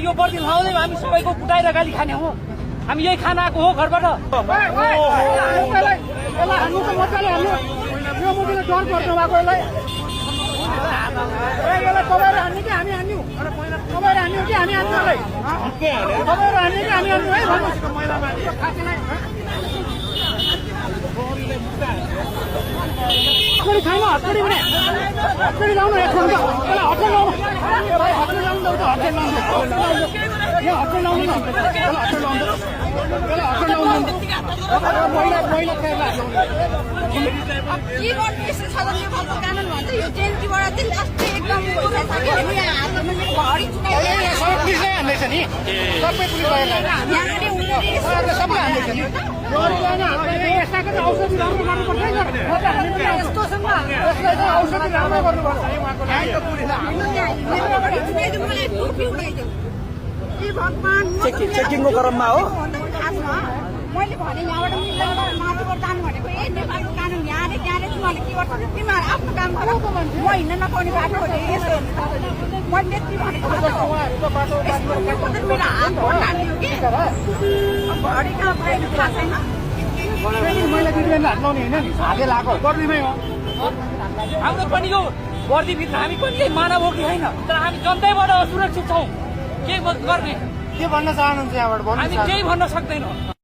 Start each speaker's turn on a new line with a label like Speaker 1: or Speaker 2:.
Speaker 1: यो बर्दी लाउँदै हामी सबैको कुटाएर गाली खाने हो। हामी यही खाना आएको हो घरबाट।
Speaker 2: चेकिङको क्रममा हो।
Speaker 3: मैले भने यहाँबाट माथिबाट जानु भनेको नेपालको कानुन यहाँ अरे त्यहाँ तिमीहरूले के गर्छ तिमीहरू आफ्नो काम गर म हिँड्न नपाउने बाटो हो मैले त्यति भनेको मेरो हात हाल्यो कि घडी कहाँ पुऱ्याइनु थाहा छैन।
Speaker 1: हाम्रो पनि यो वर्दीभित्र हामी पनि केही मानव हो कि होइन, तर हामी जनताबाट असुरक्षित छौँ। के गर्ने
Speaker 2: के भन्न चाहनुहुन्छ यहाँबाट?
Speaker 1: हामी केही भन्न सक्दैनौँ।